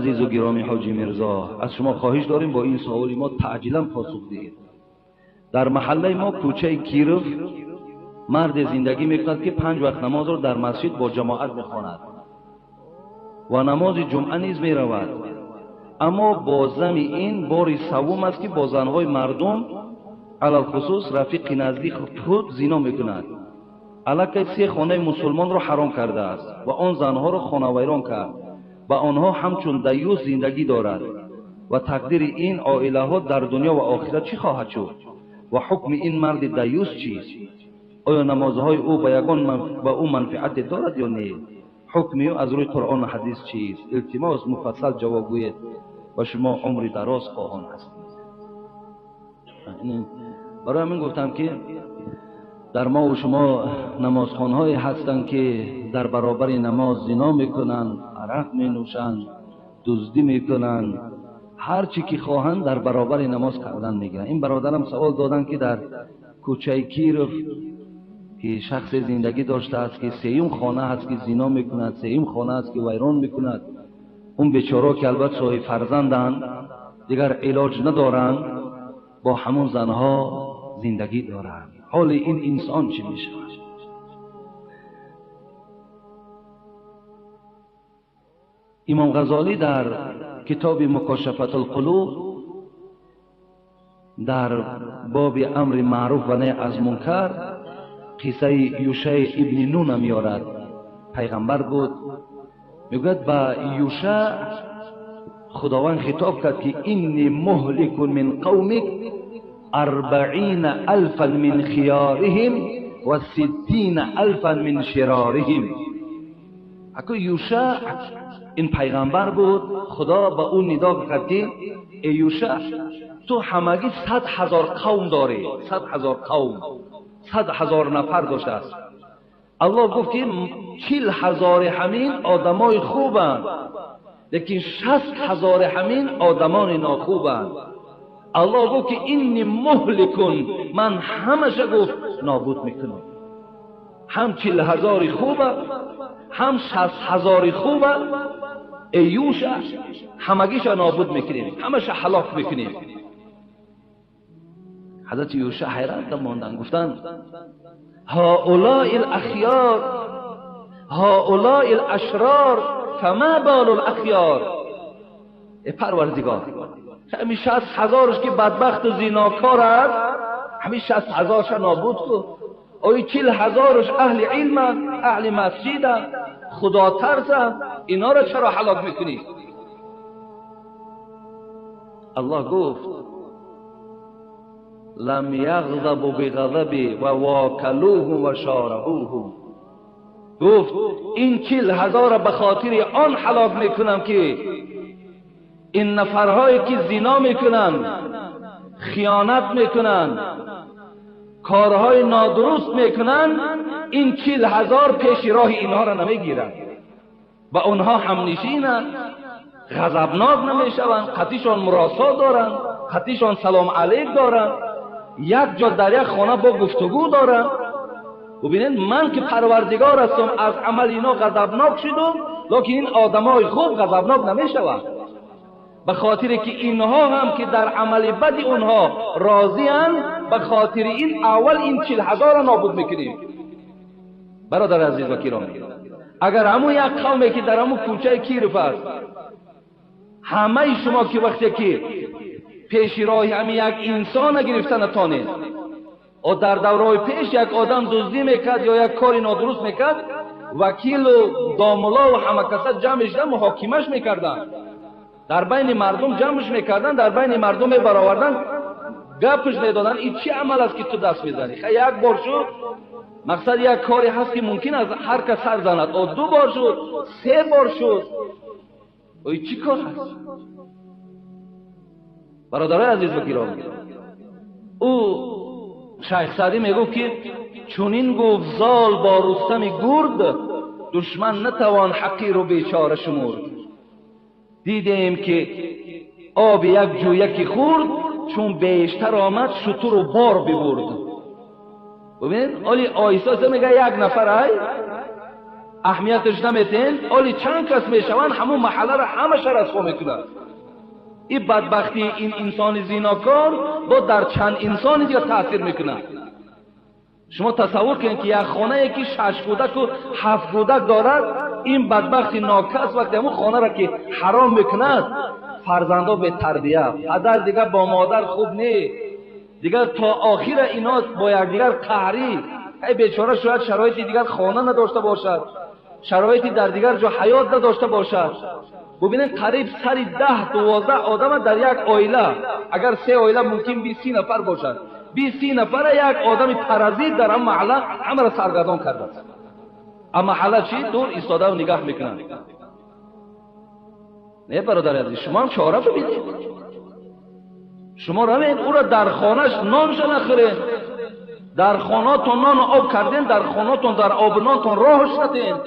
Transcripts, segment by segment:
Азизу гиромӣ Ҳоҷӣ Мирзо, аз шумо хоҳиш дорем бо ин саволи мо таъҷилан посух диҳед. Дар маҳаллаи мо кӯчаи Киров марде зиндагӣ мекунад, ки 5 вақт намозро дар масҷид бо ҷамоат мехонад ва намози ҷумъа низ меравад. Аммо бо зами ин бори саввум аст, ки бо занҳои мардум, алалхусус рафиқи наздик худ, зино мекунад. Аллакай 3 хонаи мусулмонро ҳаром кардааст ва он занҳоро хонавайрон кард. Ба онҳо ҳамчун даюс зиндагӣ дорад ва тақдири ин оилаҳо дар дунё ва охират чӣ хоҳад шуд? Ва ҳукми ин марди даюс чист? Оё намозҳои ӯ ба ягон ба ӯ манфиате дорад ё не? Ҳукми ӯ аз рӯи Қуръон ва ҳадис чист? Илтимос муфассал ҷавоб гӯед ва шумо умри дароз хоҳон ҳастед. Барои ҳамин гуфтам, ки дар мо ва шумо намозхонҳое ҳастанд, ки дар баробари намоз зино мекунанд, арақ менӯшанд, дуздӣ мекунанд, ҳар чӣ ки хоҳанд дар баробари намоз кардан мегиранд. Ин бародарам савол доданд, ки дар кӯчаи Киров ки шахсе зиндагӣ доштааст, ки сеюм хона ҳаст, ки зино мекунад, сеюм хона аст, ки вайрон мекунад. Он бечораҳо, ки албатта соҳиби фарзанданд, дигар илоҷ надоранд, бо ҳамон занҳо зиндагӣ доранд. ҳоли ин инсон чӣ мешавад? Имом Ғазолӣ дар китоби Мукошафатулқулуб дар боби амри маъруф ва наҳй аз мункар қиссаи Юшаъ ибни Нун меорад. Пайғамбар буд, мегӯяд ба Юшаъ Худованд хитоб кард, ки инни муҳликун мин қавмик 40 алфан мин хиёриҳим ва 60 алфан мин широриҳим. Аку Юшаъ ин пайғамбар буд, Худо ба ӯ нидо кард, ки эй Юшаъ, ту ҳамагӣ 100 ҳазор қавм дорӣ, 100 ҳазор қавм, 100 ҳазор нафар доштааст. Аллоҳ гуфт, ки 40 ҳазори ҳамин одамои хубанд, лекин 60 ҳазори ҳамин одамони нохубанд. Аллоҳ гуфт, ки инни муҳликун, ман ҳамаша гуфт нобуд мекунам. Ҳам 40 ҳазори хуба, ҳам 60 ҳазори хуба, эй Юшаъ, ҳамагиша нобуд мекунем, ҳамаша ҳалок мекунем. Ҳазрати Юшаъ ҳайрат монданд, гуфтанд ҳаулаи алахёр ҳаулаи алашрор фама балу алахёр. Эй Парвардигор, ҳамин 60 ҳазорш ки бадбахту зинокор аст, ҳамин 60 ҳазорша нобуд кун. Ои 40 ҳазорш аҳли илманд, аҳли масҷиданд, худотарсанд, инҳоро чаро ҳалок мекунӣ? Аллоҳ гуфт лам яғзабу биғазаби ва вокалуҳу ва шорабуҳу. Гуфт ин 40 ҳазорро ба хотири он ҳалок мекунам, ки ин нафарҳое ки зино мекунанд, хиёнат мекунанд, корҳои нодуруст мекунанд, ин 40 ҳазор пеши роҳи инҳоро намегиранд, ба онҳо ҳамнишинанд, ғазабнок намешаванд, қатишон муросо доранд, қатишон салом алейк доранд, як ҷо дар як хона бо гуфтугӯ доранд. Бубинед, ман ки Парвардигор ҳастам, аз амали ино ғазабнок шудум, лекин ин одамои хуб ғазабнок намешаванд, ба хотире ки инҳо ҳам ки дар амали бади онҳо розианд, ба хотири ин аввал ин 40 ҳазорро нобуд мекунем. Бародари азиз ва киромӣ, агар ҳамун як қавме ки дар ҳамун кӯчаи Киров аст, ҳамаи шумо ки вақте ки пеши роҳи ҳамин як инсона гирифта натонед, о дар давраҳои пеш як одам дуздӣ мекард ё як кори нодуруст мекард, вакилу домулову ҳама каса ҷамъ мешуданд, муҳокимаш мекарданд, дар байни мардум ҷамъш мекарданд, дар байни мардум мебароварданд, гапш медоданд, ин чӣ амал аст, ки ту даст мезанӣ? Хай як бор шуд, мақсад як коре ҳаст, ки мумкин аст ҳар кас сар занад, о 2 бор шуд, 3 бор шуд, ой чӣ кор ҳаст? Бародарои азиз ва гиромӣ, ӯ Шайх Саъдӣ мегуфт, ки чунин гуфт зол бо Рустами гурд, душман натавон ҳақиру бечора шумурд. Дидем ки оби як ҷӯяки хурд, чун бештар омад шутуру бор бибурд. Бубинед, оли оҳиста оҳиста мегӯяд як нафар ай аҳамияташ наметен, оли чанд кас мешаванд, ҳамун маҳалларо ҳамаша расво мекунанд. Ин бадбахтии ин инсони зинокор бо дар чанд инсони дигар таъсир мекунад. Шумо тасаввур кунед ки як хонае ки 6 кӯдаку 7 кӯдак дорад, ин бадбахти нокас вақте ҳамун хонаро ки ҳаром мекунад, фарзандо бетарбия, падар дигар бо модар хуб не, дигар то охира ино бо якдигар қаҳрӣ. Ай бечора шояд шароити дигар хона надошта бошад, шароити дар дигар ҷо ҳаёт надошта бошад. Бубинед, қариб сари 10-12 одама дар як оила, агар 3 оила мумкин 20-30 нафар бошад, 20-30 нафара як одами паразит дар ҳам маҳалла ҳамаро саргардон кардааст. А маҳалла чӣ? Дур истода нигаҳ мекунанд. Не бародари азиз, шумо ҳам чора бибинед. Шумо равед ӯро дар хонаш нонша нахӯред, дар хонатон нону об карден, дар хонатон дар обу нонтон роҳш наден.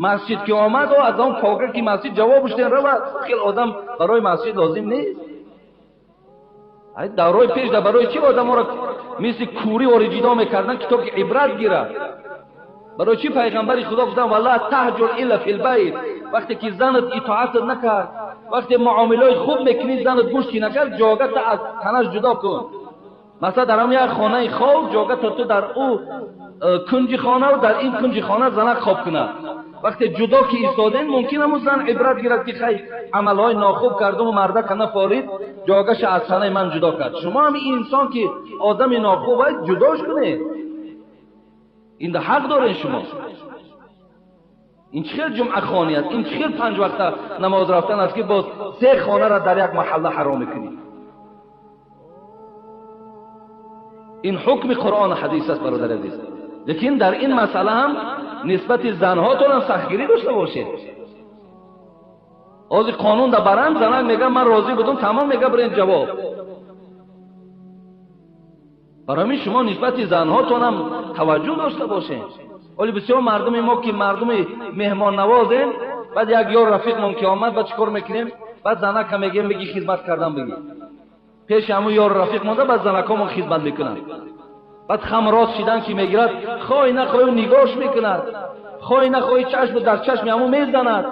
Масҷид ки омад, аз он кока ки масҷид ҷавобш ден равад. Хел одам барои масҷид лозим нест. Даврои пеш да барои чӣ одаморо мисли кӯрӣ ори ҷидо мекардан, китоб ки ибрат гирад? Барои чӣ пайғамбари Худо гуфтанд вала таҳҷур илла фил байт? Вақте ки занат итоатат накард, вақте муомилаи хуб мекунӣ, занат гӯш ки накард, ҷогата аз танаш ҷудо кун. Масалан дар ҳам як хонаи хоб, ҷогата ту дар ӯ кунҷи хона ва дар ин кунҷи хона занак хоб кунад. Вақте ҷудо ки истоден, мумкин ҳамун зан ибрат гирад ки хай амалҳои нохуб кардуму мардака нафорид, ҷогаша аз танаи ман ҷудо кард. Шумо ҳам инсон ки одами нохуб аст, ҷудош кунед. Ин ҳақ доред шумо. Ин чӣ хел ҷумъахонӣ аст? Ин чӣ хел 5 вақта намоз рафтан аст ки боз 3 хонаро дар як маҳалла ҳаром мекунӣ? Ин ҳукми Қуръону ҳадис аст, бародари азиз. Лекин дар ин масъала ҳам нисбати занҳотон ҳам сахтгирӣ дошта бошед. Ҳозир қонун да баранд, занак мега ман розӣ будум, тамом мега бирен ҷавоб. Барои ҳамин шумо нисбати занҳотон ҳам таваҷҷӯҳ дошта бошед. Вале бисёр мардуми мо ки мардуми меҳмоннавозем, баъд як ёр рафиқмон ки омад, баъд чӣ кор мекунем? Баъд занака мегӯем бигӣ хизмат кардан бигӣ. Пеши ҳамун ёр рафиқ монда, баъд занакҳомон хизмат мекунанд. Баъд хам рост шидан ки мегирад, хоҳӣ нахоҳӣ нигоҳш мекунад, хоҳӣ нахоҳӣ чашм дар чашми ҳамун мезанад.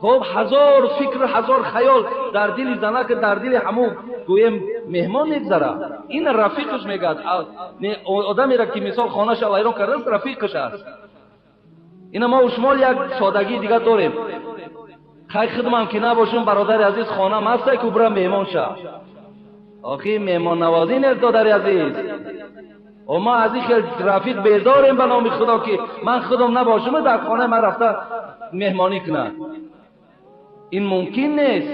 Хоб ҳазор фикр, ҳазор хаёл дар дили занак, дар дили ҳамун гӯем меҳмон мегзарад. Ин рафиқаш мегӯяд. Одамеро ки мисол хонаша вайрон кардааст, рафиқаш аст. Ина мо шумо як содагии дигар дорем. Хай хидмам ки набошум, бародари азиз, хонам ҳаста ки бира меҳмон ша. Охи меҳмоннавозӣ нест, додари азиз. Мо аз ин хел рафиқ безорем ба номи Худо ки ман худам набошум, дар хонаи ман рафта меҳмонӣ кунад. Ин мумкин нест.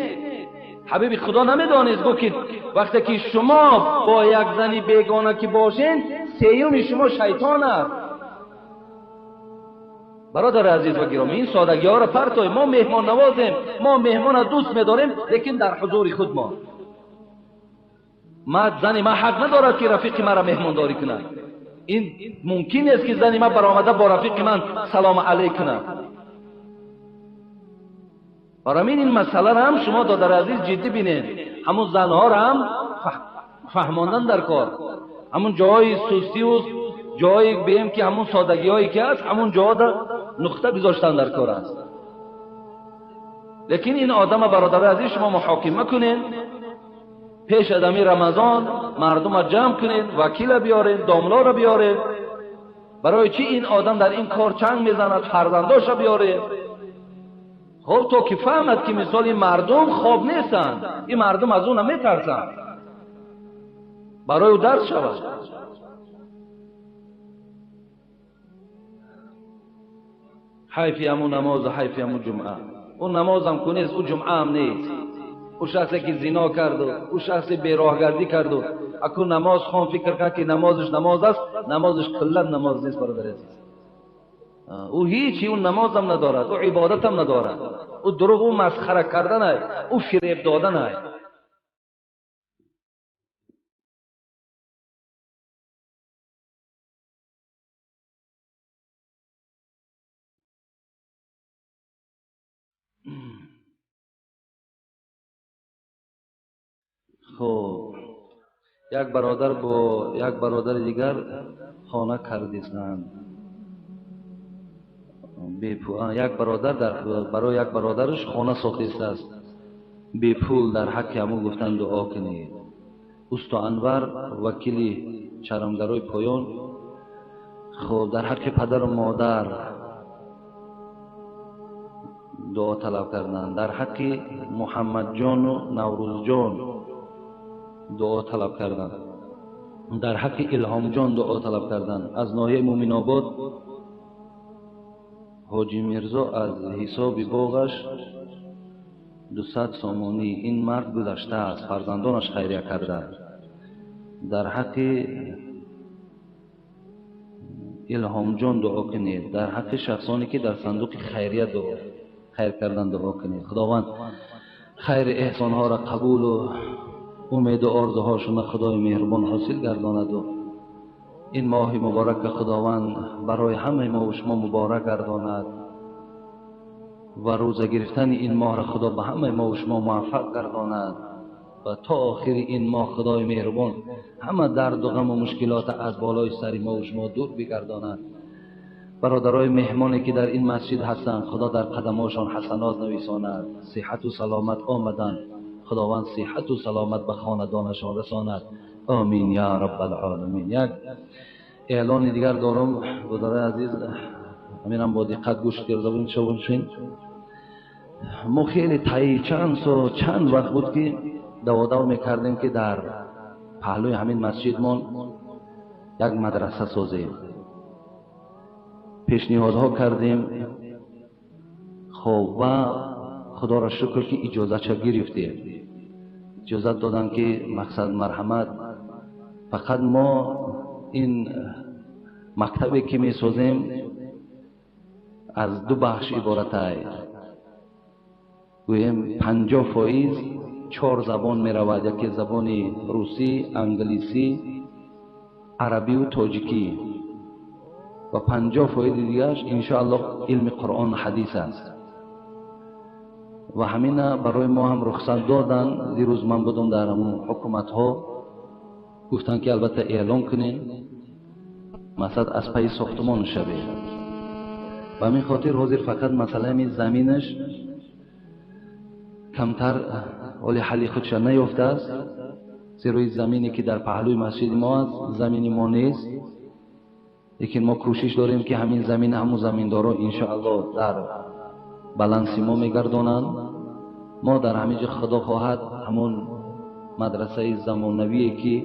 Ҳабиби Худо намедонист, гуфт ки вақте ки шумо бо як зани бегона ки бошен, сеюми шумо шайтон аст. Бародари азиз ва гиромӣ, ин содагиҳоро партоем. Мо меҳмоннавозем, мо меҳмонро дӯст медорем, лекин дар ҳузури худ мо. Зани ман ҳақ надорад ки рафиқи маро меҳмондорӣ кунад. Ин мумкин нест ки зани ман баромада бо рафиқи ман салому алайк кунад. Барои ин масъаларо ҳам шумо додари азиз ҷиддӣ бинед. Ҳамун занҳоро ҳам фаҳмондан дар кор. Ҳамун ҷоҳои сустиву ҷоҳое бигем ки ҳамун содагиҳое ки ҳаст, ҳамун ҷоҳо нуқта гузоштан дар кор аст. Лекин ин одама бародари азиз шумо муҳокима кунед. Пеш аз ҳамин Рамазон мардумро ҷамъ кунед, вакила биёред, домлоро биёред. Барои чӣ ин одам дар ин кор чанг мезанад, фарзандоша биёред. Хоб то ки фаҳмад ки мисол ин мардум хоб нестанд, ин мардум аз ӯ наметарсанд, барои ӯ дарс шавад. Ҳайфи ҳамун намозу ҳайфи ҳамун ҷумъа. Ӯ намозам ку нест, ӯ ҷумъаам нест. Ӯ шахсе ки зино карду, ӯ шахсе бероҳгардӣ карду, аку намоз хон, фикр кард ки намозаш намоз аст, намозаш куллан намоз нест, бародари азиз. Ӯ ҳичи, ӯ намозам надорад, ӯ ибодатам надорад, ӯ дурӯғ, ӯ масхара карданай, ӯ фиреб доданай. Хоб, як бародар бо як бародари дигар хона кардистанд. Як бародар барои як бародараш хона сохтааст, бепул, дар ҳаққи ҳамон гуфтан дуо кунед. Усто Анвар вакили чарамгарои поён, хуб, дар ҳаққи падару модар дуо талаб карданд, дар ҳаққи Муҳаммадҷону Наврӯзҷон дуо талаб карданд, дар ҳаққи Илҳомҷон дуо талаб карданд. Аз ноҳияи Муъминобод Ҳоҷи Мирзо аз ҳисоби боғаш 200 сомонӣ, ин мард гузаштааст, фарзандонаш хайрия карданд. Дар ҳаққи Илҳомҷон дуо кунед, дар ҳаққи шахсоне ки дар сандуқи хайрия дуо хайр кардан дуо кунед. Худованд хайри эҳсонҳоро қабулу умеду орзуҳошона Худои меҳрубон ҳосил гардонаду ин моҳи муборака Худованд барои ҳамаи мо ва шумо муборак гардонад ва рӯза гирифтани ин моҳро Худо ба ҳамаи мо ва шумо муваффақ гардонад ва то охири ин моҳ Худои меҳрубон ҳама дарду ғаму мушкилот аз болои сари мо ва шумо дур бигардонад. Бародарои меҳмоне ки дар ин масҷид ҳастанд, Худо дар қадамҳошон ҳасанот нависонад, сиҳату саломат омаданд, Худованд сиҳату саломат ба хонадонашон расонад. Амин я раббал оламин. Як эълони дигар дорам, бародарои азиз, ҳаминам бо диққат гӯш карда бошед. Мо хеле таи чанд сол, чанд вақт буд ки даводав мекардем ки дар паҳлӯи ҳамин масҷидмон як мадраса созем. Пешниҳодҳо кардем, хоб, ва Худоро шукр ки иҷозатша гирифтем. Иҷозат доданд ки мақсад марҳамат, фақат мо ин мактабе ки месозем аз ду бахш иборатай. Гӯем 50% 4 забон меравад, яке забони русӣ, англисӣ, арабию тоҷикӣ ва 50% дигараш иншоаллоҳ илми Қуръон ҳадис аст. Ва ҳамина барои мо ҳам рухсат доданд. Дирӯз ман будам дар ҳамун ҳукуматҳо, гуфтанд ки албатта эълон кунем, мақсад аз пайи сохтумон шавед. Ба ҳамин хотир ҳозир фақат масъалаи заминаш камтар ҳоли ҳалли худша наёфтааст, зеро ин замине ки дар паҳлӯи масҷиди мо аст замини мо нест, лекин мо кӯшиш дорем ки ҳамин замин ҳамун заминдоро иншоаллоҳ дар баланси мо мегардонанд. Мо дар ҳамин ҷо Худо хоҳад ҳамун мадрасаи замонавие ки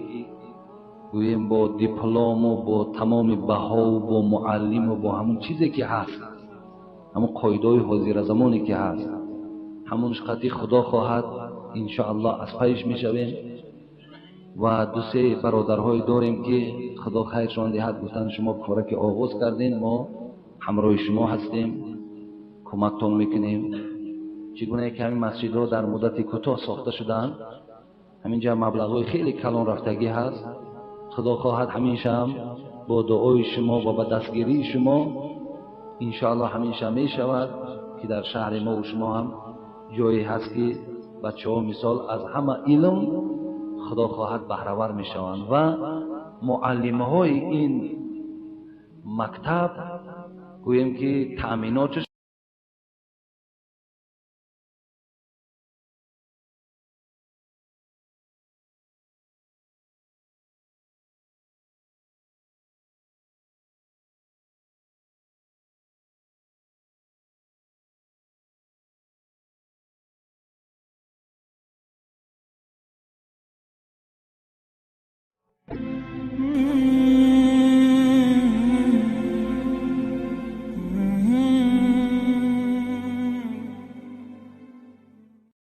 гӯем бо диплому бо тамоми баҳову бо муаллиму бо ҳамун чизе ки ҳаст, ҳамун қоидаҳои ҳозиразамоне ки ҳаст, ҳамун қатъи Худо хоҳад иншоаллоҳ аз пайш мешавем. Ва ду се бародарҳое дорем ки Худо хайршон диҳад, гуфтанд шумо коре ки оғоз кардем, мо ҳамроҳи шумо ҳастем, кӯмактон мекунем. Чӣ гуна ки ҳамин масҷидҳо дар муддати кӯтоҳ сохта шудаанд, ҳаминҷа маблағҳои хеле калон рафтагӣ ҳаст. Худо хоҳад ҳамеша ҳам бо дуои шумо ва ба дастгирии шумо иншоаллоҳ ҳамеша мешавад ки дар шаҳри мо ва шумо ҳам ҷое ҳаст ки бачаҳо мисол аз ҳама илм Худо хоҳад баҳравар мешаванд ва муаллимҳои ин мактаб гӯем ки таъминотш